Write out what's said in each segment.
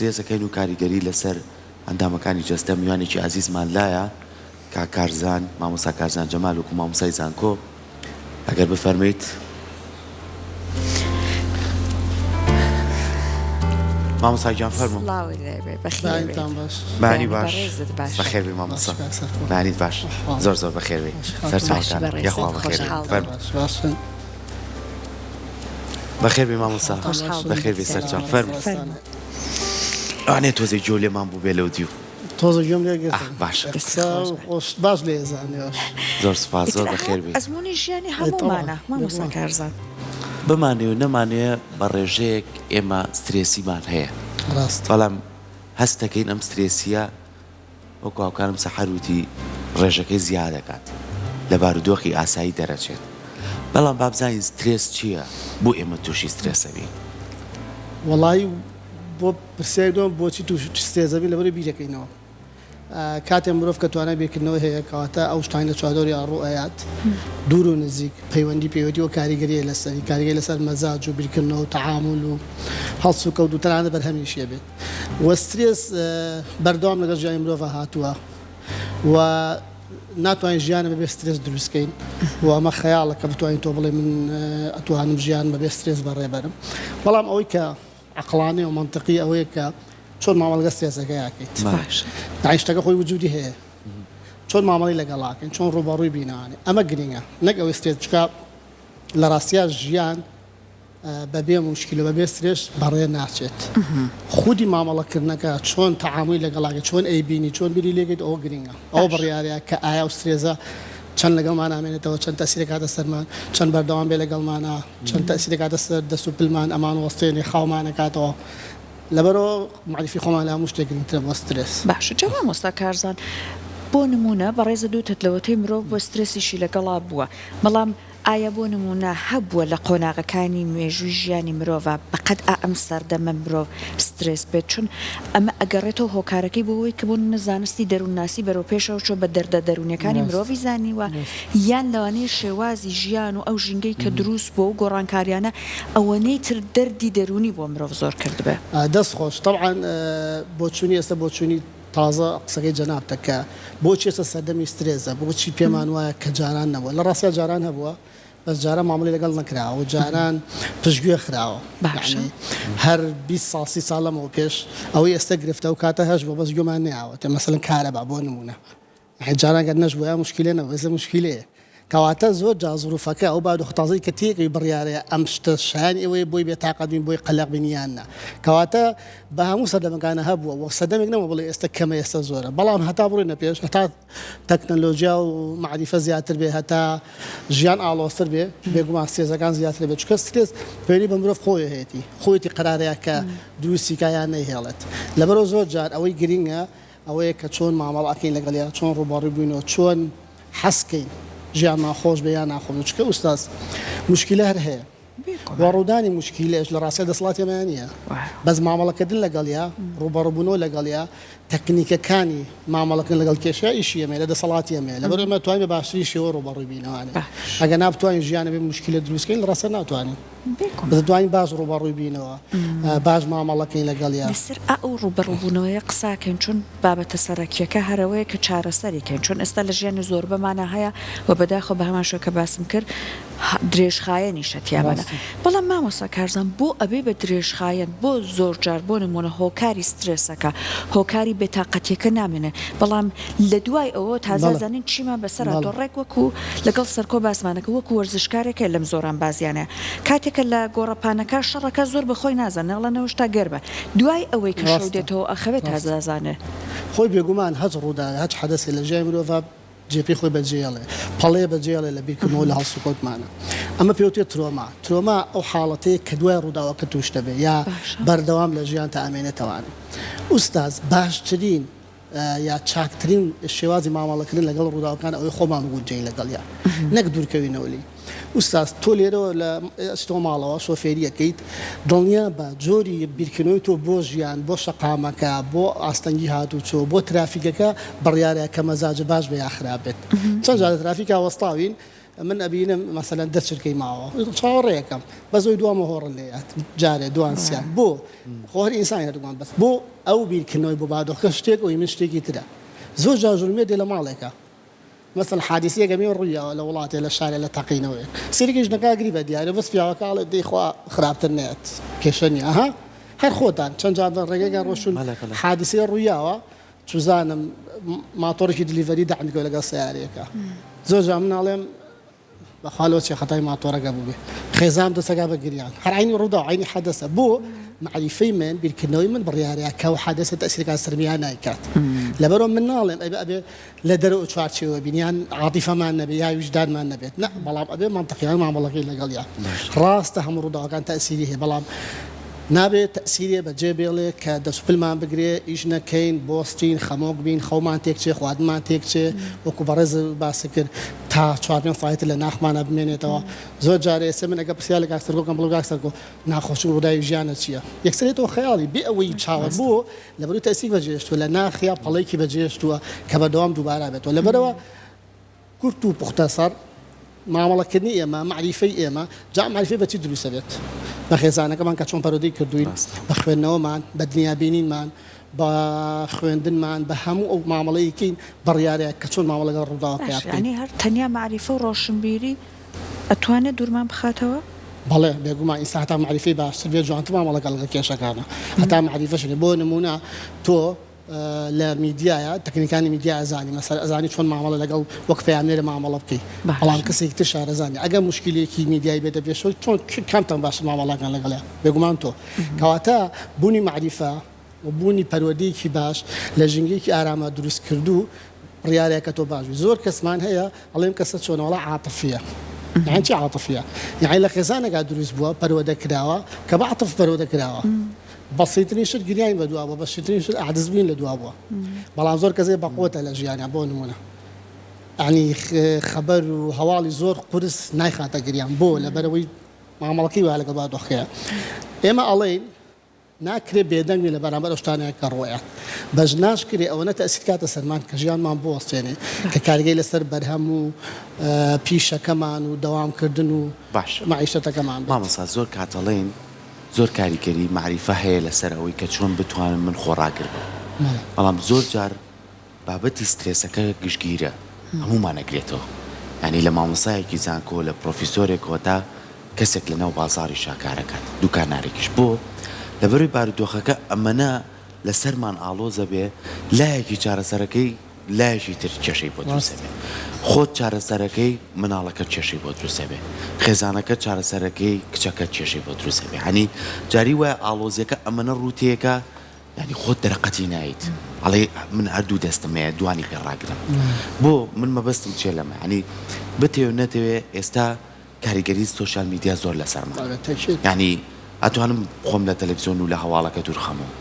سترێس ئەکەین و کاریگەری لەسەر ئەندامەکانی جەستە میوانێکی ئازیزمان لایە کاک کارزان مامۆستا کارزان جەمال وەکو مامۆستای زانکۆ ئەگەر بفەرموویت. مامۆستا گیان فەرموو. سڵاوت لێبێ بەخێر بێیت. بەیانتان باش. بەیانی بەیانی باش بەڕێزت باش. بەخێر بێی مامۆستا. باش کاک سەرکەوت. بەیانیت باش زۆر زۆر بەخێر بێی سەر باش چاوەکانم بەڕێزت یاخوا بەخێر بێی خۆشحاڵ فەرموو. باش باشن. بەخێر بێی مامۆستا خۆشحاڵ بووین بەخێر بێی سەرچاو سەرچاو فەرموو. فەرموو. لەوانەیە تۆزێ گوێ لێمان بووبێ لەو دیو. تۆزە گوێم لێ ئاه گرتن. باشە. دەستت قسە خۆش بێ. خۆش باش لێ ئەزانی باش. زۆر سوپاس ئیتر زۆر ئەها بەخێر بێی. ئەزموونی ژیانی ئەی هەموومانە تەبعەن مامۆستا بێگومان. کارزان. بمانەوێ و نەمانەوێ بە ڕێژەیەک ئێمە سترێسیمان هەیە ڕاستە. بەڵام هەست دەکەین ئەم سترێسیە وەکو هاوکارم سەحەر وتی ڕێژەکەی زیاد دەکات لە بارودۆخی ئاسایی دەرەچێت بەڵام با بزانین سترێس چییە بۆ ئێمە تووشی سترێس ئەبین؟ وەڵایی بۆ پرسیاری دووەم بۆچی تووشی سترێس ئەبین لەبەرئەوەی بیرەکەینەوە کاتێ مرۆڤ کە توانای بیرکردنەوەی هەیە کەواتە ئەو شتانەی لە چواردەوریا ڕوو ئەیات دوور و نزیک پەیوەندی پەیوەدی و کاریگەریە لەسەری کاریگەری لەسەر مەزاج و بیرکردنەوە و تەعامول و هەڵسوکەوت و تەنانەت بەرهەمیشی ئەبێت و سترێس بەردەوام لەگەڵ ژیانی مرۆڤا هاتووە و ناتوانین ژیانە بەبێ سترێس دروستکەین و ئەمە خەیاڵە کە بتوانین تۆ بڵێ من ئەتوانم ژیان بەبێ سترێس بەڕێبەرم بەڵام ئەوەی کە عەقڵانی و مەنتقی ئەوەیە کە چۆن مامەڵە لەگەڵ سترێسەکەیا ئەکەیت باشە. یانی شتەکە خۆی وجودی هەیە چۆن مامەڵەی لەگەڵا ئەکەین چۆن ڕووبەڕووی بینەوانێ ئەمە گرینگە نەک ئەوەی سترێس چونکە لە ڕاستیا ژیان بەبێ موشکیلە بەبێ سترێس بەڕێ ناچێت خودی مامەڵەکردنەکە چۆن تەعامولی لەگەڵا ئەکەیت چۆن ئەیبینی چۆن بیری لێکەیت ئەوە گرینگە ئەوە باشە. بڕیارە کە ئایا ئەو سترێسە چەند لەگەڵمان ئامێنێتەوە چەند تەئسیر ئەکاتە سەرمان چەند بەردەوام بێ لەگەڵمانا چەند تەئسیر ئەکاتە سەر دەست و پلمان ئەمان وەستێنێ خاومان ئەکاتەوە لەبەرئەوە مەعریفی خۆمان لە هەموو شتێک گرنگترە بۆ سترێس. باشە جا مامۆستا کارزان بۆ نموونە بەڕێزت وتت لەوەتەی مرۆڤ بووە سترێسیشی لەگەڵا بووە بەڵام ئایا بۆ نموونە هەبووە لە قۆناغەکانی مێژووی ژیانی مرۆڤا بەقەد ئا ئەم سەردەمە مرۆڤ سترێس بێت چون ئەمە ئەگەڕێتەوە هۆکارەکەی بۆ ئەوەی کە بۆ نموونە زانستی دەروونناسی بەرەو پێشەوە چووە بە دەردە دەروونیەکانی مرۆڤی زانیوە یان لەوانەیە شێوازی ژیان و ئەو ژینگەی کە دروست بووە و گۆڕانکاریانە ئەوەنەی تر دەردی دەروونی بۆ مرۆڤ زۆر کردبێ. دەست خۆش تەبعەن بۆچونی ئێستا بۆچونی تازە قسەکەی جەنابتە کە بۆچی ئێستا سەردەمی سترێزە بۆچی پێمان وایە کە جاران نەبووە لە ڕاستیا جاران هەبووە بەس جاران مامەڵەی لەگەڵ نەکراوە و جاران پشتگوێ خراوە باشە. یەعنی هەر 20 ساڵ 30 ساڵ لەمەوە پێش ئەوەی ئێستا گرفتە ئەو کاتە هەش بووە بەس گوێمان نەیاوەتێ مەسەلەن کارەبا بۆ نموونە یەعنی جاران گەر نەشبووایە موشکیلە نەبوو ئێستا موشکیلەیە کەواتە زۆر جار زروفەکە ئەو بارودۆخە تازەی کە تێکەوی بڕیارەیە ئەم شتە شایانی ئەوەیە بۆی بێتاقەت بین بۆی قەلەق بین یان نا کەواتە بە هەموو سەردەمەکانە هەبووە و سەردەمێک نەبووە بڵێ ئێستا کەمە ئێستا زۆرە بەڵام هەتا بڕۆینە پێش هەتا تەکنەلۆجیا و مەعریفە زیاتر بێ هەتا ژیان ئاڵۆزتر بێ بێگومان سترێسەکان زیاتر بێت چونکە سترێس پەیوەندی بە مرۆڤ خۆی هەیەتی خۆیەتی قەرارەیە کە دروستی کا یان نەیهێڵێت لەبەرئەوە زۆر جار ئەوەی گرینگە ئەوەیە کە چۆن مامەڵە ئەکەین لەگەڵیا چۆن ڕووبەڕووی بووینەوە چۆن حەز کەین ژیانمان خۆش بێ یان ناخۆش بێ چونکە ئوستاز موشکیلە هەر هەیە و ڕوودانی موشکیلەش لە ڕاستیا دەسەڵاتی ئێمەیا نییە بەس مامەڵەکردن لەگەڵیا ڕووبەڕووبوونەوە لەگەڵیا تەکنیکەکانی مامەڵەکردن لەگەڵ کێشە ئیشی ئێمەیە لە دەسەڵاتی ئێمەیە لەبەر ئێمە توانین بە باشترین شێوە ڕووبەڕووی بینەوانێ ئەگەر نا بتوانین ژیانە بێ موشکیلە دروست کەین لە ڕاستیا ناتوانین بەس دەتوانین باش ڕووبەڕووی بینەوە باش مامەڵەکەین لەگەڵیا. لەسەر ئەو ڕووبەڕووبوونەوەیە قساکەین چون بابەتە سەرەکیەکە هەر ئەوەیە کە چارەسەری کەین چون ئێستا لە ژیانی زۆربەمانا هەیە و بەداخەوە بە هەمان شێوە کە باسم کرد درێژخایەنیشە تیامانە بەڵام مامۆستا کارزان بۆ ئەبێ بە درێژخایەن بۆ زۆر جار بۆ نمونە هۆکاری سترێسەکە هۆکاری بێتاقەتیەکە نامێنێ بەڵام لە دوای ئەوە تازە زانین چیمان بەسەر هاتووە ڕێک وەکو لەگەڵ سەرکۆ باسمانەکە وەکو وەرزشکارێکە لەم زۆرانبازیانەیە کاتێکە لە گۆڕەپانەکە شەڕەکە زۆر بە خۆی نازانێ ئەڵێ نەوشتا گەرمە دوای ئەوەی کە شەو دێتەوە ئەخەوێ تازە ئەزانێ. خۆی بێگومان هەچ ڕووداوێ هەچ حەدەسێ لە ژیانی مرۆڤا جێپێی خۆی بەجێیەڵێ پەڵەیە بەجێیەڵێ لە بیرکردنەوە لە هەڵسوکەوتمانە ئەمە پێوترێ ترۆما ترۆما ئەو حاڵەتەیە کە دوای ڕووداوەکە تووش دەبێ یا بەردەوام لە ژیانتا ئەمێنێتەوانێ ئوستاز باشترین یا چاکترین شێوازی مامەڵەکردن لەگەڵ ڕووداوەکان ئەوەی خۆمان بگونجێین لەگەڵیا نەک دوورکەوینەوە لێی. ئوستاز تۆ لێرەوە لە ئەچیتەوە ماڵەوە شۆفێری ئەکەیت دڵنیا بە جۆری بیرکردنەوەی تۆ بۆ ژیان بۆ شەقامەکە بۆ ئاستەنگی هاتوچۆ بۆ ترافیکەکە بڕیارە کە مەزاجە باش بێ یا خراپ بێت چەند جار لە ترافیکا وەستاوین. من ئەبینم مەسەلەن دە چرکەی ماوە چاوەڕێیەکەم بەس ئەوی دوامە هۆڕن لێیات جارێ دوان سیان بۆ خۆ هەر ئینسانی هەردووکمان بەس بۆ ئەو بیرکردنەوەی بۆ بادۆخەکە شتێک ئەوی من شتێکی ترە زۆر جار ژن و مێرد دێ لە ماڵێکا مەسەلەن حادیسەیەک ئەبینی ڕوویاوە لە وڵاتێ لە شارێ لە تەقینەوەیەک سەیرەکەی ژنەکە ئەگری بە دیارە بەس پیاوەکە ئەڵێ دەی خوا خراپتر نەیەت کێشە نییە ئەها هەر خۆتان چەند جار بە ڕێگەیەکا ڕۆشتوون حادیسەیە ڕوویاوە چوزانم ماتۆڕێکی delivery دەعمی کەوە لەگەڵ سەیارەیەکا زۆر جار من ئەڵێم بەخوا لۆ چێ خەتای ماتۆڕەکە بووبێ خێزان دەسەکا بە گریان هەر عەینی ڕووداو عەینی حەدەسە بۆ مەعریفەی من بیرکردنەوەی من بڕیارە کە ئەو حەدەسە تەئسیر کات سەرم یا نایکات لەبەرئەوە من ناڵێم ئەبێ ئەبێ لە دەرەوە چوارچێوە بین یان عاتیفەمان نەبێ یا ویژدانمان نەبێت نا بەڵام ئەبێ مەنتقیانە مامەڵەکەی لەگەڵیا ڕاستە هەموو ڕووداوەکان تەئسیری هەیە بەڵام نابێ تەئسیرێ بە جێ بێڵێ کە دەست و پلمان بگرێ، ئیش نەکەین، بۆستین، خەمۆک بین، خەومان تێک چێ، خواردنمان تێک چێ، وەکوو بەڕێزت باست کرد تا چوار پێنج ساڵی تر لە ناخمانا بمێنێتەوە. زۆر جار ئێستا من ئەگەر پرسیار لە کاک سەرکۆ بکەم بڵێم کاک سەرکۆ ناخۆشترین ڕووداوی ژیانت چییە؟ یەکسەر دێتەوە خەیاڵی بێ ئەوەی چاوە بۆ؟ لەبەرئەوەی تەئسیری بەجێ هێشتووە لە ناخیا پەڵەیەکی بەجێ هێشتووە کە بەردەوام دووبارە بێتەوە. لەبەرئەوە کورت و پوختەسەر، مامەڵەکردنی ئێمە، مەعریفەی ئێمە، جا ئەم مەعریفەیە بە چی دروست ئەبێت؟ بە خێزانەکەمان کە چۆن پەروەردەی کردووین، بە خوێندنەوەمان، بە دنیابینینمان، بە خوێندنمان، بە هەموو ئەو مامەڵەی کەین، بڕیارە کە چۆن مامەڵە لەگەڵ ڕووداوەکەیا باشە بکەین. یانی هەر تەنیا مەعریفە و ڕۆشنبیری ئەتوانێت دوورمان بخاتەوە؟ بەڵێ بێگومان، ئینسان هەتا مەعریفەی باشتر بێت جوانتر مامەڵە لەگەڵ کێشەکانە، هەتا مەعریفەش هەبێت، بۆ نموونە تۆ لە میدیایە تەکنیکانی میدیا ئەزانی مەسەلەن ئەزانی چۆن مامەڵە لەگەڵ وەک پەیامنێرە مامەڵە بکەی بەڵام کەسێکی تر شارەزا نیە ئەگەر موشکیلەیەکی میدیایی بێتە پێشەوە چۆن کامتان باشتر مامەڵەکان لەگەڵیا بێگومان تۆ کەواتە بوونی مەعریفە و بوونی پەروەردەیەکی باش لە ژینگەیەکی ئاراما دروست کردوو بڕیارە کە تۆ باش بی زۆر کەسمان هەیە ئەڵێم کەسە چۆنە وەڵا عاتفیە یانی چی عاتفیە یانی لە خێزانێکا دروست بووە پەروەردە کراوە کە بە عەتف پەروەردە کراوە بەسیترین شت گریانی بە دوا بووە بەسیترین شت عادز بووین لە دوا بووە بەڵام زۆر کەسێ بەقوەتە لە ژیانیا بۆ نمونە یانی خەبەر و هەواڵی زۆر قورس نایخاتە گریان بۆ لەبەرەوەی مامەڵەکەی وایە لەگەڵ بارودۆخەکەیا ئێمە ئەڵێین ناکرێ بێدەنگ بین لە بەرامبەر ئەو شتانەیا کە ڕووئەیات. بەس ناشکرێ ئەوەنە تەئسیر کاتە سەرمان کە ژیانمان بوەستێنێ، کە کاریگەری لەسەر بەرهەم و پیشەکەمان و دەوام کردن و باشە مەعیشەتەکەمان بێت. مامۆستا زۆر کات ئەڵێن زۆر کاریگەری مەعریفە هەیە لەسەر ئەوەی کە چۆن بتوانم من خۆڕاگر بم بەڵام زۆر جار بابەتی سترێسەکە گشتگیرە هەموومان ئەگرێتەوە یانی لە مامۆستایەکی زانکۆ لە پرۆفیسۆرێکەوە تا کەسێک لە ناو بازاڕیشا کارەکات دوکانارێکیش بۆ لەبەرەوەی بارودۆخەکە ئەمەنە لەسەرمان ئاڵۆزەبێ لایەکی چارەسەرەکەی لایەکی تر کێشەی بۆ دروست ئەبێ خۆت چارەسەرەکەی مناڵەکەت کێشەی بۆ دروست ئەبێ خێزانەکەت چارەسەرەکەی کچەکەت کێشەی بۆ دروست ئەبێ یانی جاری وایە ئاڵۆزیەکە ئەمەنە ڕووتێکە یانی خۆت دەرەقەتی نایت ئەڵێی من هەر دوو دەستم هەیە دوانی پێ ڕاگرم بۆ من مەبەستم چیە لەمە یانی بتەوێ نەتەوێ ئێستا کاریگەری سۆشیال میدیا زۆر لەسەرمە یانی ئەتوانم خۆم لە تەلەفزیۆن و لە هەواڵەکە دوورخەمەوە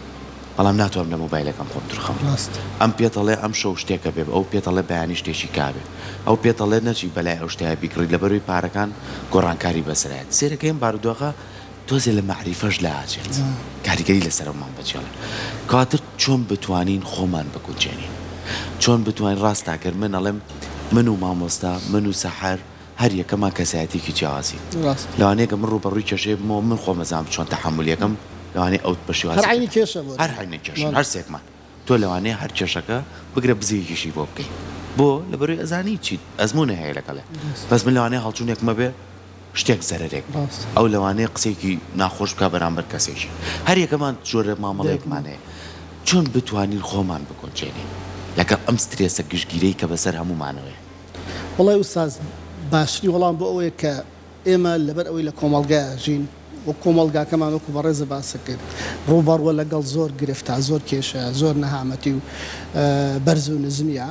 بەڵام ناتوانم لە مۆبایلەکەم خۆم دوورخەمەوە ئەم پێتەڵێ ئەم شەو شتێکە بێ ئەو پێتەڵێ بەیانی شتێکی کابێ ئەو پێتەڵێ نەچی بەلای ئەو شتەیە بیکڕی لەبەروی پارەکان گۆڕانکاری بەسەرایەت سێرەکەیم بارودۆخە تۆزێ لە مەعریفەش لاچێت کاریگەری لەسەر ئەومان بەجێڵێ کەواتە چۆن بتوانین خۆمان بگونجێنین چۆن بتوانین ڕاستە گەر من ئەڵێم من و مامۆستا من و سەحەر هەر یەکەمان کەسایەتیەکی جیاوازین لەوانەیە گەر من ڕووبەڕووی کێشەیە بمەوە من خۆم ئەزانم چۆن تەحەمولی ئەکەم لەوانەیە ئەو بە شێوازێکی هەر عەینی کێشە بۆ هەر عەینی کێشە هەر سێکمان تۆ لەوانەیە هەر کێشەکە بگرە بزێکیشی بۆ بکەی بۆ لەبەرەوەی ئەزانی چیت ئەزموونە هەیە لەگەڵێ بەس من لەوانەیە هەڵچوونێکم هەبێ شتێک زەرەرێک بێت ئەو لەوانەیە قسەیەکی ناخۆش بکات بەرامبەر کەسێکی هەر یەکەمان جۆرە مامەڵەیەکمان هەیە چۆن بتوانین خۆمان بگونجێنین لەگەڵ ئەم سترێسە گشتگیرەی کە بەسەر هەموومانەوەیە؟ وەڵای ئوستاز باشترین وەڵام بۆ ئەوەیە کە ئێمە لەبەر ئەوەی لە کۆمەڵگایا ژین و کۆمەڵگاکەمان وەکو بەڕێزت باست کرد ڕووبەڕووە لەگەڵ زۆر گرفتا زۆر کێشە زۆر نەهامەتی و بەرز و نزمیە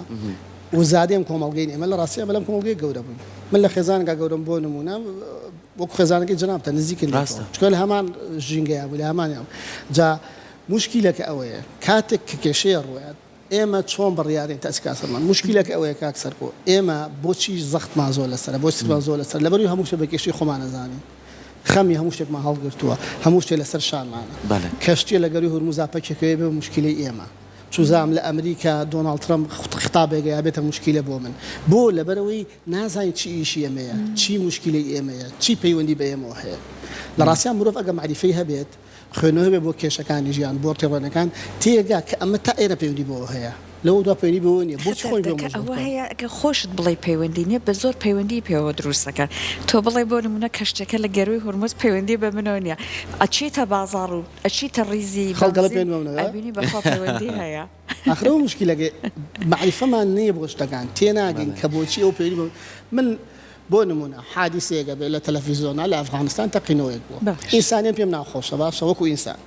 و زادەی ئەم کۆمەڵگەین ئێمە لە ڕاستیا ئێمە لەم کۆمەڵگەیە گەورە بووین من لە خێزانێکا گەورەم بۆ نموونە وەکو خێزانەکەی جەنابتە نزیکن لێتەوە چونکە لە هەمان ژینگەیا بووین لە هەمانیا بووین جا موشکیلەکە ئەوەیە کاتێک کە کێشەیە ڕوویات ئێمە چۆن بڕیارین تەسک ئاسەرمان موشکیلەکە ئەوەیە کاک سەرکۆ ئێمە بۆچی زەختمان زۆر لەسەرە بۆچی سترمان زۆر لەسەرە لەبەروی هەموو شتێک بە کێشەی خۆمان ئەزانین خەمی هەموو شتێکمان هەڵگرتووە هەموو شتێک لەسەر شانمانە بەڵێ. کەشتیە لە گەروی هورموزا پەکێکەوەی بێ موشکیلەی ئێمە. چوزام لە ئەمریکا دۆناڵد ترەمپ خیتابێک ئەیا بێتە موشکیلە بۆ من. بۆ؟ لەبەرئەوەی نازانین چی ئیشی ئێمەیە، چی موشکیلەی ئێمەیە، چی پەیوەندی بە ئێمەوە هەیە. لە ڕاستیا مرۆڤ ئەگەر مەعریفەی هەبێت، خوێندنەوە هەبێت بۆ کێشەکانی ژیان، بۆ تێڕوانینەکان، تێگا کە ئەمە تا ئێرە پەیوەندی بەوە هەیە. لەوە دوا پەیوەندی بەوە نییە. بۆچی خۆی پێ دەردەکە مەشغوڵ ئەوە بکەم؟ هەیە ئەگەر خۆشت بڵێی پەیوەندی نییە، بە زۆر پەیوەندیی پێوە دروست دەکەن. تۆ بڵێی بۆ نموونە کەشتیەکە لە گەرووی هورمز پەیوەندی بە منەوە نییە. ئەچیتە بازاڕ و ئەچیتە ڕیزی خەڵک ئەڵێ بەنزین پەیوەندی بە منەوە هەیە؟ ئەبینی بەخوا پەیوەندی هەیە. ئاخر ئەوە موشکیلەکەی مەعریفەمان نییە بۆ شتەکان، تێناگەین بەڵێ. کە بۆچی ئەو پەیوەندی بە من بۆ نموونە حادیسەیەک ئەبێ لە تەلەفیزۆنا لە ئەفغانستان تەقینەوەیەک بووە. باش. ئینسانیەن پێم ناخۆشە باشە وەکوو ئینسان.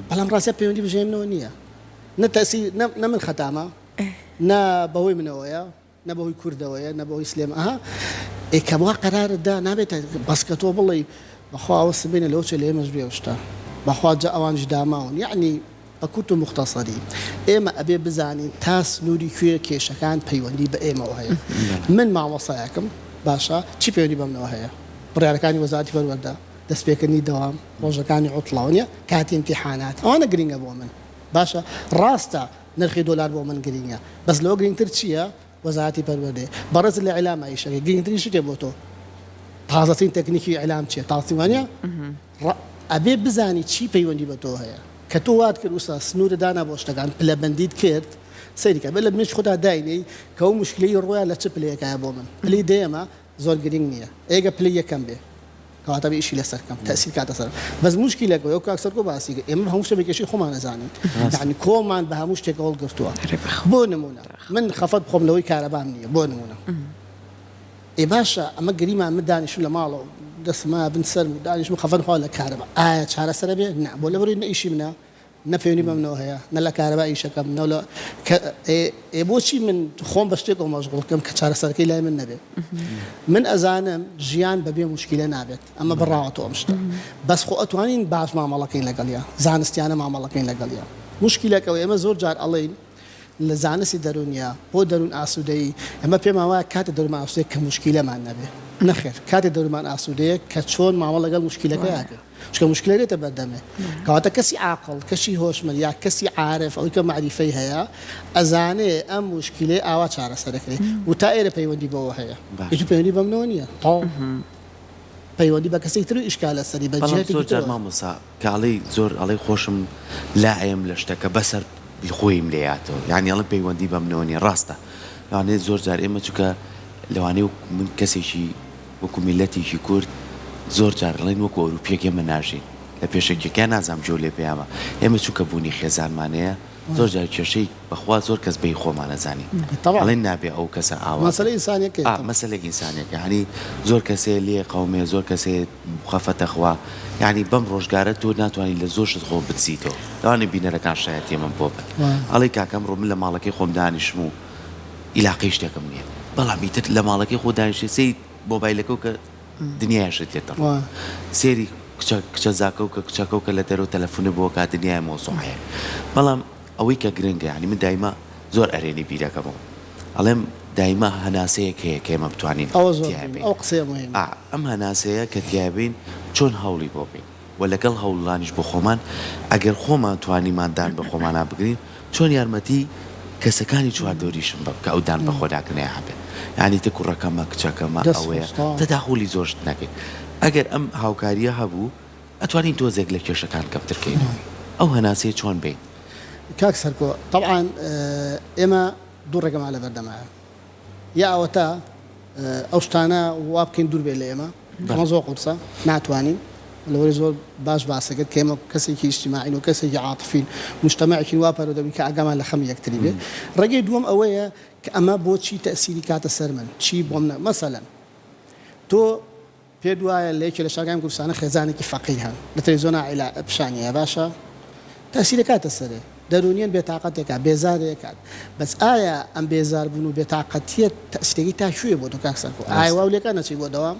بەڵام ڕاستیا پەیوەندی بە ژیانی منەوە نییە. نە تەئسیر نە نە من خەتامە نە بەهۆی منەوەیە نە بەهۆی کوردەوەیە نە بەهۆی سلێم ئەها ئێ کە وا قەرارت دا نابێت بەس کە تۆ بڵێی بەخوا ئەوە سبەینێ لەوە چێ لە ئێمەش بێ ئەو شتە بەخوا جا ئەوانیش داماون یەعنی بە کورت و موختەسەری ئێمە ئەبێ بزانین تا سنووری کوێ کێشەکان پەیوەندی بە ئێمەوە هەیە من مامۆستایەکم باشە چی پەیوەندی بەمنەوە هەیە بڕیارەکانی وەزارەتی پەروەردە دەستپێکردنی دەوام ڕۆژەکانی عوتڵە وەنیە کاتی ئیمتیحانات ئەوانە گرینگە بۆ من باشە ڕاستە نرخی دۆلار بۆ من گرینگە بەس لەوە گرینگتر چیە وەزارەتی پەروەردەیە بەڕێزت لە ئیعلاما ئیشەکەی گرینگترین شتێ بۆ تۆ تازەترین تەکنیکی ئیعلام چیە تازەترین وانە ئەبێ بزانی چی پەیوەندی بە تۆ هەیە کە تۆ وات کرد وسا سنوورە دانا بۆ شتەکان پلەبەندیت کرد سەیری کە بێ لە مێشکی خۆتا داینێی کە ئەو موشکیلەی ڕۆیان لە چ پلەیەکایە بۆ من پلەی دەیەمە زۆر گرینگ نییە ئێگە پلەی یەکەم بێ کەواتە بێ ئیشی لەسەر کەم تەئسیر کاتە سەرم بەس موشکیلەکە وەک کاک سەرکۆ باسی کرد ئێمە هەموو شتێک بە کێشەی خۆمان ئەزانین یانی کۆڵمان بە هەموو شتێک هەڵگرتووە بۆ نموونە من خەفەت بخۆم لەوەی کارەبام نییە بۆ نموونە ئێ باشە ئەمە گریمان من دانیشم لە ماڵەوە دەستم بن سەرم و دانیشم خەفەت خوا لە کارەبا ئایا چارەسەرە بێ نا بۆ لەبەرئەوەی نە ئیشی منە نە پەیوەندی بە منەوە هەیە نە لە کارەبا ئیشەکەم نە لە کە ئێ بۆچی من خۆم بە شتێکەوە مەشغوڵ بکەم کە چارەسەرەکەی لای من نەبێت من ئەزانم ژیان بەبێ موشکیلە نابێت ئەمە بڕاوەتەوە ئەم شتە بەس خۆ ئەتوانین باش مامەڵەکەین لەگەڵیا زانستیانە مامەڵەکەین لەگەڵیا موشکیلەکەەوە ئێمە زۆر جار ئەڵێین لە زانستی دەروونیا بۆ دەروون ئاسوودەیی ئێمە پێمان وایە کاتێ دەروونمان ئاسوودەیە کە موشکیلەمان نەبێ نەخێر کاتێ دەروونمان ئاسوودەیە کە چۆن مامەڵە لەگەڵ موشکیلەکەیا کەین چونکە موشکیلە دێتە بەردەمێ کەواتە کەسی عاقڵ کەسی هۆشمەند یا کەسی عارف ئەوەی کە مەعریفەی هەیە ئەزانێ ئەم موشکیلەیە ئاوا چارەسەر دەکرێ و تا ئێرە پەیوەندی بەوە هەیە ئیتر پەیوەندی بەمنەوە نییە تەواو پەیوەندی بە کەسێکی تر و ئیشکال لەسەری بە بەڵام جیهەتێکی زۆر جار ترەوە. مامۆستا کە ئەڵێی زۆر ئەڵێی خۆشم لائەیەم لە شتەکە بەسەر خۆیم لێیاتەوە یانی ئەڵێ پەیوەندی بەمنەوە نییە ڕاستە لەوانەیە زۆر جار ئێمە چونکە لەوانەیە وەک من کەسێکی وەکو میللەتێکی کورد زۆر جار ئەڵێن وەکو ئەوروپیەک ئێمە ناژین لە پێشەکیەکەیا نازانم گوێو لێ پەیامە ئێمە چونکە بوونی خێزانمان هەیە زۆر جار کێشەی بەخوا زۆر کەس بەی خۆمان ئەزانین ئەڵێن نابێ ئەو کەسە ئاوا مەسەلەی ئینسانیەکەیە ئا مەسەلەی ئینسانیەکە یانی زۆر کەسێ لێ قەومێ زۆر کەسێ خەفەتە خوا یانی بەم ڕۆژگارە تۆ ناتوانی لە زۆر شت خۆ بدزیتەوە لەوانەیە بینەرەکان شایەتی ئەمەم بۆ بن ئەڵێی کاکە ئەمڕۆ من لە ماڵەکەی خۆم دانیشم و ئیلاقەی شتێکم نییە بەڵام ئیتر لە ماڵەکەی خۆ دانیشتێ سەیری مۆبایلەکەو کە دنیایەشت لێ دەڕوا سێری کچە کچە زاکەو کە کچەکەو کە لە دەرەوە تەلەفونە بۆ کا دنیای مەوزوع هەیە بەڵام ئەوەی کە گرنگە یانی من دایمە زۆر ئەرێنی بیرەکەمەوە ئەڵێم دایمە هەناسەیەک هەیە کە ئێمە بتوانین ئەوە زۆر تیا گرنگە بین ئەو قسەیە مهمە. ئا ئەم هەناسەیە کە تیا بین چۆن هەوڵی بۆ بین و لەگەڵ هەوڵدانیش بۆ خۆمان ئەگەر خۆمان توانیمان دان بە خۆمانا بگرین چۆن یارمەتی کەسەکانی چواردەوریشم بەم کە ئەو دان بەخۆداگرنەیان هەبێت یانی تە کوڕەکەمە کچەکەمە دەست ئەوەیە خۆش تەواو. تەداخولی زۆر شت نەکەین ئەگەر ئەم هاوکاریە هەبوو ئەتوانین تۆزێک لە کێشەکان کەمتر کەینەوە ئەو هەناسەیە چۆن بەین؟ کاک سەرکۆ تەبعەن ئێمە دوو ڕێگەمان لەبەردەمایە یا ئەوەتا ئەو شتانە وا بکەین دوور بێت لە ئێمە ئەمە زۆر قورسە ناتوانین لەوەی زۆر باش باسە کرد کە ئێمە کەسێکی ئیجتیماعین و کەسێکی عاتفین مجتەمەعێکین وا پەروەردە بووین کە ئاگامان لە خەمی یەکتری بێ ڕێگەی دووەم ئەوەیە کە ئەمە بۆچی تەئسیری کاتە سەر من چی بۆم نە مەسەلەن تۆ پێت وایە لە یەکێ لە شارەکانی کوردستانە خێزانێکی فەقیر هەن لە تەلەفزیۆنا عیلا پیشانی ئەیە باشە تەئسیر ئەکاتە سەرێ دەروونیەن بێتاقەتێکا بێزارێ ئەکات بەس ئایا ئەم بێزار بوون و بێتاقەتیە تەئسیرەکەی تا کوێ بۆ تۆ کاک سەرکۆ ئایا واو لێکا نەچی بۆ دەوام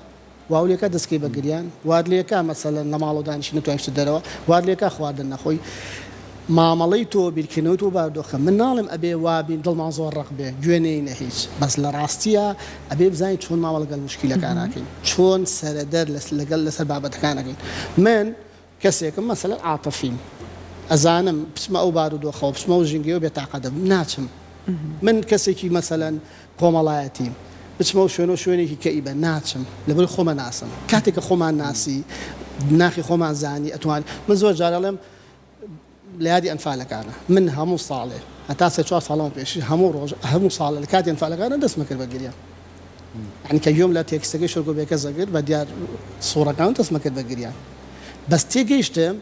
واو لێکا دەست کەی بە گریان وات لێکا مەسەلەن لە ماڵەوە دانیشی نەتوانی بچیتە دەرەوە وات لێکا خواردن نەخۆی مامەڵەی تۆ بیرکردنەوەی تۆ بارودۆخە من ناڵێم ئەبێ وابین دڵمان زۆر ڕەق بێ گوێ نەینە هیچ بەس لە ڕاستیا ئەبێ بزانین چۆن مامەڵە لەگەڵ موشکیلەکان ئەکەین چۆن سەرەدەر لەگەڵ لەسەر بابەتەکان ئەکەین من کەسێکم مەسەلەن عاتفیم. ئەزانم بچمە ئەو بارودۆخەوە بچمە ئەو ژینگەیەوە بێتاقەت دەبم ناچم. من کەسێکی مەسەلەن کۆمەڵایەتیم بچمە ئەو شوێنەوە شوێنێکی کەئیبە ناچم لەبەر خۆمە ناسم. کاتێک کە خۆمان ناسی ناخی خۆمان زانی ئەتوانی من زۆر جار ئەڵێم لە یادی ئەنفالەکانە من هەموو ساڵێ هەتا سێ چوار ساڵەوە پێشی هەموو ڕۆژ هەموو ساڵێ لە کاتی ئەنفالەکانە دەستمە کرد بە گریان یانی کە گوێم لە تێکستەکەی شۆرکۆ بێکەس ئەگرت بە دیار سوڕەکان دەستمە کرد بە گریان بەس تێگەیشتم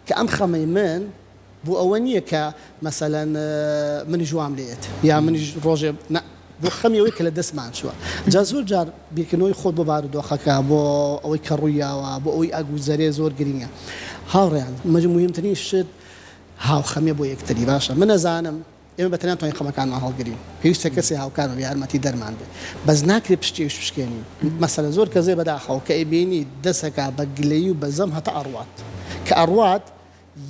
کە ئەم خەمەی من بۆ ئەوە نییە کە مەسەلەن منیش وام لێیەت یا منیش ڕۆژێ نا بۆ خەمی ئەوەی کە لە دەستمان چووە جا زۆر جار بیرکردنەوەی خۆت بۆ بارودۆخەکە بۆ ئەوەی کە ڕوویاوە بۆ ئەوەی ئەگوزەرێ زۆر گرینگە هاوڕێیان مهمترین شت هاوخەمیە بۆ یەکتری باشە من ئەزانم ئێمە بە تەنیا ناتوانین خەمەکانمان هەڵگرین، پێویستە کەسێ هاوکارمان بێ، یارمەتی دەرمان بێ، بەس ناکرێ پشتی ئەویش بشکێنین. مەسەلەن زۆر کەس هەیە بەداخەوە کە ئەیبینی دەس ئەکا بە گلەیی و بە زەم هەتا ئەڕوات، کە ئەڕوات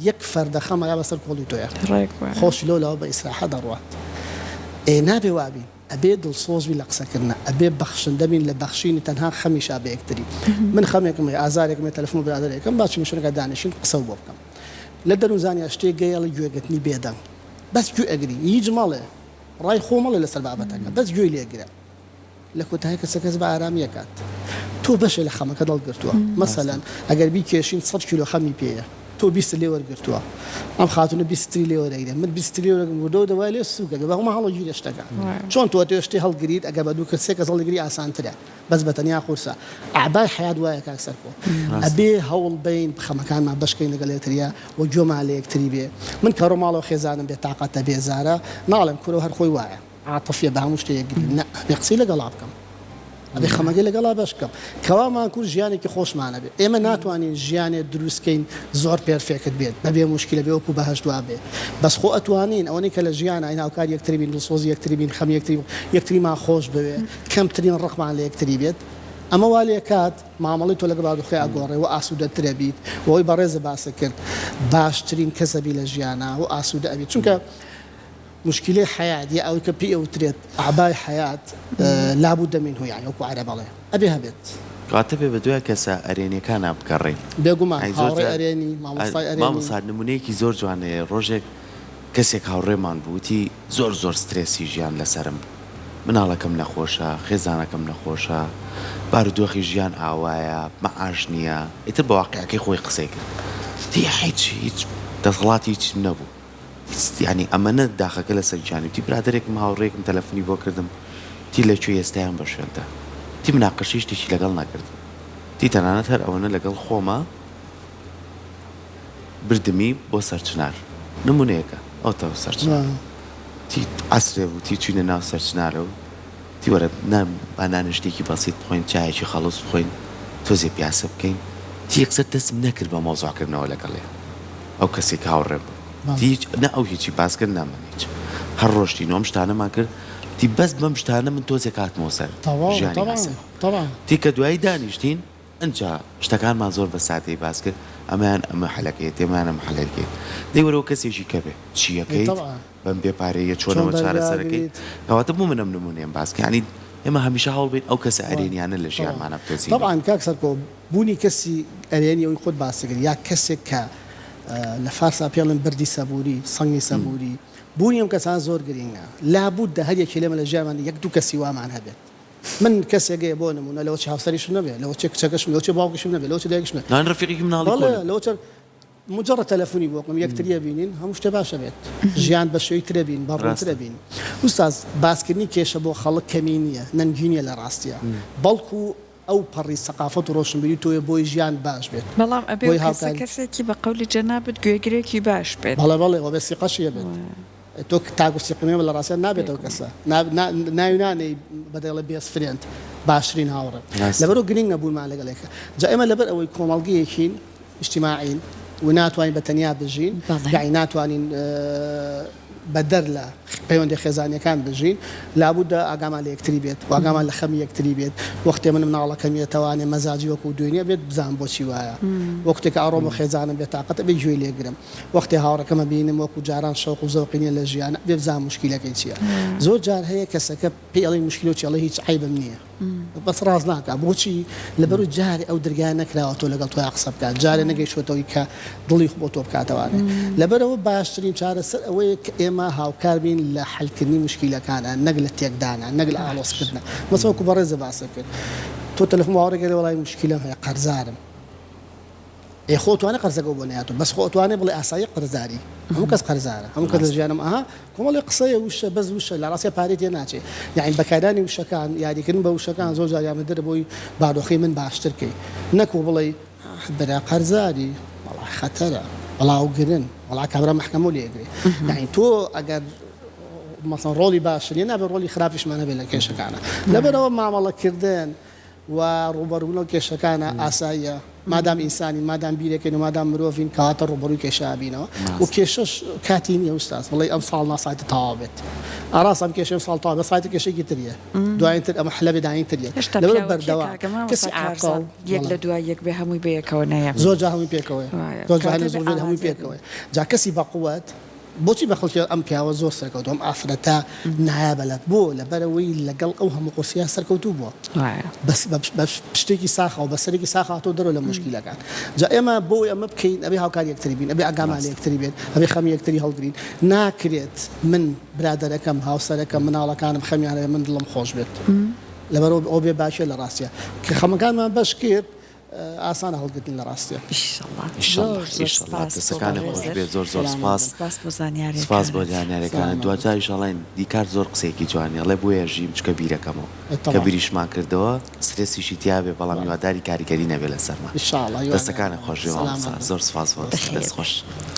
یەک فەردە خەم ئەیا بەسەر کۆڵی تۆیا، ڕێک وایە. خۆشی لەو لاوە بە ئیسراحەت ئەڕوات. ئێ نابێ وا بین، ئەبێ دڵسۆز بین لە قسەکردنا، ئەبێ بەخشندە بین لە بەخشینی تەنها خەمیشا بە یەکتری. من خەمێکم هەیە، ئازارێکم هەیە، تەلەفۆن بۆ برادەرێک ئەکەم با چینە شوێنێکا دانیشین قسەو بۆ بکەم. لە دەروونزانیا شتێک گەیە ئەڵێ گوێگرتنی بێدەنگ. بەس گوێ ئەگری هیچ مەڵێ ڕای خۆ مەڵێ لەسەر بابەتەکە بەس گوێی لێ گرە لە کۆتایی کەسە کەس بە ئارامی ئەکات تۆ بەشێ لە خەمەکەت هەڵگرتووە مەسەلەن ئەگەر بیکێشین سەد کیلۆ خەمی پێیە تۆ بیستت لێ وەرگرتووە ئەم خاتوونە 20 تری لێ وەرەگرێ من 20 تری وەرەگرم وردە وردە وای لێ سووکە بێ بەڵام هەڵەگیرێ شتەکە چۆن تۆ ئەتەوێ شتێ هەڵگریت ئەگەر بە دوو کەس سێ کەس هەڵگری ئاسانترە بەس بەتەنیا قورسە ئەعبای حەیات وایە کاک سەرکۆ ئەبێ هەوڵ بەین خەمەکانمان بەش کەین لەگەڵ یەکتریا و گوێمان لە یەکتری بێ من کە ڕۆم ماڵەوە خێزانم بێ تاقەتە بێزارە ناڵێم کورە هەر خۆی وایە عاتفیە بە هەموو شتێک گری نە ئەبێ قسەی لەگەڵا بکەم ئەبێ خەمەکەی لەگەڵا بەش بکەم کەوامان کورد ژیانێکی خۆشمان ئەبێ ئێمە ناتوانین ژیانێ دروست کەین زۆر perfect بێت بەبێ موشکیلە بێ وەکو بەهەشت وابێ بەس خۆ ئەتوانین ئەوەنەی کە لە ژیاناین هاوکاری یەکتری بین دڵسۆزی یەکتری بین خەمی یەکتری یەکتریمان خۆش بوێ کەمترین ڕقمان لە یەکتری بێت ئەمە وا لێکات مامەڵەی تۆ لەگەڵ بارودۆخەکە ئەگۆڕێ و ئاسوودەتر ئەبیت و ئەوەی بەڕێزت باست کرد باشترین کەس ئەبی لە ژیانا و ئاسوودە ئەبیت چونکە موشکیلەی حەیات یا ئەوەی کە پێی ئەوترێت ئەعبای حەیات لابد منه یانی وەکو عەرەب ئەڵێ ئەبێ هەبێت. کەواتە بێ بەدوای کەسە ئەرێنیەکانا بگەڕێین. بێگومان هاوڕێی ئەرێنی، مامۆستای ئەرێنی. مامۆستا نمونەیەکی زۆر جوان هەیە ڕۆژێک کەسێک هاوڕێمان بوو وتی زۆر زۆر سترێسی ژیان لەسەرم بوو مناڵەکەم نەخۆشە خێزانەکەم نەخۆشە بارودۆخی ژیان ئاوایە مەعاش نییە ئیتر بە واقیعەکەی خۆی قسەی کرد وتی هیچ هیچ دەسەڵاتی هیچم نەبوو هیچ یانی ئەمەنە داخەکە لەسەر گیانی وتی برادەرێکم هاوڕێیەکم تەلەفونی بۆ کردم وتی لە کوێی ئێستایان بە شوێنتە وتی مناقەشەی شتێکی لەگەڵ نەکردم وتی تەنانەت هەر ئەوەنە لەگەڵ خۆما بردمی بۆ سەرچنار نمونەیەکە ئەوتە سەرچنار تی عەسرێ بوو تی چوینە ناو سەرچنارە و تی وەرە نان با نانە شتێکی بەسیت بخۆین چایەکی خەڵوز بخۆین تۆزێ پیاسە بکەین تی یەکسەر دەستم نەکرد بە مەوزوع کردنەوە لەگەڵیا ئەو کەسێک کە هاوڕێم بوو تی هیچ نە ئەو هیچی باس کرد نە من هیچ هەر ڕۆشتین و ئەم شتانەمان کرد تی بەس بەم شتانە من تۆزێک هاتمەوە سەر ژیانی ئاسایی تی کە دوایی دانیشتین ئنجا شتەکانمان زۆر بە سادەیی باس کرد، ئەمەیان ئەمە حەلەکەیەتی، ئەمەیان ئەمە حەلەکەیەتی. دەی وەرەوە کەسێکی کە بێ. چییەکەیت؟ بەم بێ پارەییە چۆن ئەوە چارەسەرەکەیت؟ کەواتە بۆ من ئەم نموونەیەم باس کرد. یانی ئێمە هەمیشە هەوڵ بەین ئەو کەسە ئەرێنییانە لە ژیانمانا بدۆزینەوە. تەبعەن کاک سەرکۆ، بوونی کەسی ئەرێنی ئەوەی خۆت باست کرد یا کەسێک کە لە فارسا پێی ئەڵێن بەردی سەبووری، سەنگی سەبووری، بوونی ئەم کەسانە زۆر گرینگە. لابوددە هەر یەکێ لێمە لە ژیانمان یەک دوو کەسی وامان هەبێت. من کەسێک هەیە بۆ نموونە لەوەچێ هاوسەریشم نەبێ، لەوەچێ کچەکەشم، لەوەچێ باوکیشم نەبێ، لەوەچێ دایکیشم نەبێ. نان ڕەفیقێکی مناڵی بەڵێ کۆنت. لەوەچێ موجەڕەد تەلەفونی بۆ بکەم یەکتری ئەبینین هەموو شتێ باش ئەبێت. ژیان بە شێوەی تر ئەبین، بە ڕوونتر ڕاستە. ئەبین. ئوستاز باسکردنی کێشە بۆ خەڵک کەمی نییە، نەنگی نییە لە ڕاستیا. بەڵکو ئەو پەڕی سەقافەت و ڕۆشنبیری تۆیە بۆی ژیان باش بێت. بەڵام ئەبێ بۆی ئەو کەسە هاوکاری. کەسێکی بە قەولی جەنابت گوێگرێکی باش بێت. بەڵێ بەڵێ وە بێ سیقەشی هەبێت. تۆ تاک و سیقنێ لە ڕاستیا نابێت ئەو کەسە ناوی نانێی بە دەڵێ best friend باشترین هاوڕێ لەبەرو گرنگە بوونمان لەگەڵ یەکە جا ئێمە لەبەر ئەوەی کۆمەڵگەیەکین ئیجتیماعین و ناتوانین بە تەنیا بژین یانی ناتوانین بەدەر لە پەیوەندی خێزانیەکان بژین لابودە ئاگامان لە یەکتری بێت و ئاگامان لە خەمی یەکتری بێت وەختێ من مناڵەکەم یەتەوانێ مەزاجی وەکو دوێنێ بێت بزانم بۆچی وایە وەختێکە ئەڕۆم و خێزانم بێتاقەتە بێ گوێی لێگرم وەختێ هاوڕێکەم ئەبینم وەکو جاران شەوق و زەوقی نیە لە ژیان بێ بزانم موشکیلەکەی چیە زۆر جار هەیە کەسەکە پێی ئەڵێی موشکیلەو چیە ئەڵێ هیچ عەیبم نیە بەس ڕاست ناکا بۆچی لەبەرو جارێ ئەو درگایە نەکراوە تۆ لەگەڵ تۆیا قسە بکات جارێ نەگەیشتوەتەوەی کە. دڵی بۆ تۆ بکاتەوانێ. لەبەرئەوە باشترین چارەسەر ئەوەیە کە ئێمە هاوکار بین لە حەلکردنی موشکیلەکانا نەک لە تێکدانا نەک لە ئاڵۆزکردنا. مەسەلەن وەکو بەڕێزت باست کرد تۆ تەلەفۆن بۆ هاوڕێک ئەکەی وەڵای موشکیلەم هەیە قەرزارم. ئێ خۆ ئەتوانێ قەرزەکەو بۆ نەیاتۆ بەس خۆ ئەتوانێ بڵێ ئاسایی قەرزاری هەموو کەس قەرزارە هەموو کەس لە ژیانم ئەها کۆمەڵێ قسەیە وشە بەس وشە لە ڕاستیا پارەی تێ ناچێ یانی بەکارانی وشەکان یاریکردن بە وشەکان زۆر جار یارمەتیدەرە بۆی بارودۆخی من باشتر کەی نەکو بڵێی برا قەرزاری وەڵا خەتەرە وەڵا ئەوگرن وەڵا کابرا مەحکەمەو لێ ئەگرێ یانی تۆ ئەگەر مەسەن ڕۆڵی باش نیە نابێ ڕۆڵی خراپیشمان هەبێ لە کێشەکانە لەبەرئەوە مامەڵەکردن و ڕووبەڕووبوونەوە کێشەکانە ئاساییە مادام ئینسانین مادام بیرەکەین و مادام مرۆڤین کەواتە ڕووبەڕووی کێشە ئەبینەوە و کێشەش کاتی نییە ئوستاز بڵێی ئەم ساڵ نا ساڵی تر تەواو بێت ئا ڕاستە ئەم کێشەی ئەم ساڵ تەواو بێت ساڵی تر کێشەیەکی تر یە دوایین تر ئەمە حلە بێ داین تر یە هێشتا لەبەر پیاوەتیە بەردەوام کاکە مامۆستا کەسی عاقڵ کارزان یەک بەڵێ لە دوای یەک بێ هەمووی بەیەکەوە نەیە زۆر جار هەمووی پێکەوەیە وایە زۆر جار کەواتە هەنێ بێ زۆر هەمووی ئاوازێ بین. پێکەوەیە جا کەسی بەقوەت بۆچی بە خەڵکی ئەم پیاوە زۆر سەرکەوتوو ئەم ئافرەتە نایابە لە بۆ لەبەرئەوەی لەگەڵ ئەو هەموو قورسیە سەرکەوتوو بووە بەس بە شتێکی ساخەوە بە سەرێکی ساخ هاتۆ دەرەوە لە موشکیلەکان جا ئێمە بۆ ئەوەی ئەمە بکەین ئەبێ هاوکاری یەکتری بین ئەبێ ئاگامان لە یەکتری بێت ئەبێ خەمی یەکتری هەڵگرین ناکرێت من برادەرەکەم هاوسەرەکەم مناڵەکانم خەمیان هەبێت من دڵم خۆش بێت لەبەرئەوە ئەوە بێ باکیە لە ڕاستیا کە خەمەکانمان بەش کرد ئاسانە هەڵگرتن لە ڕاستیا. ئیشەڵا ئیشەڵا زۆر زۆر ئیشەڵا سپاس بۆ دەسەکانت خۆش بەڕێزت بێت زۆر زۆر سەلامەت سپاس بن. سپاس بۆ سپاس بۆ زانیاریەکانت. زانیاریەکانت سەلامەت بن. دواجاریش ئەڵێن دیکارت زۆر قسەیەکی جوانی ئەڵێ بۆیە ژیم چونکە بیرەکەمەوە کە تەواو. بیریشمان کردەوە سترێسیشی تیابێ بەڵام بەڵێ. هیواداری کاریگەری نەبێ لەسەرمان ئیشاڵا هیوادارم دەستەکانت خۆش بێ سەلامەت مامۆستا بن. زۆر سپاس بۆ بەخێر دەست بێی. خۆش.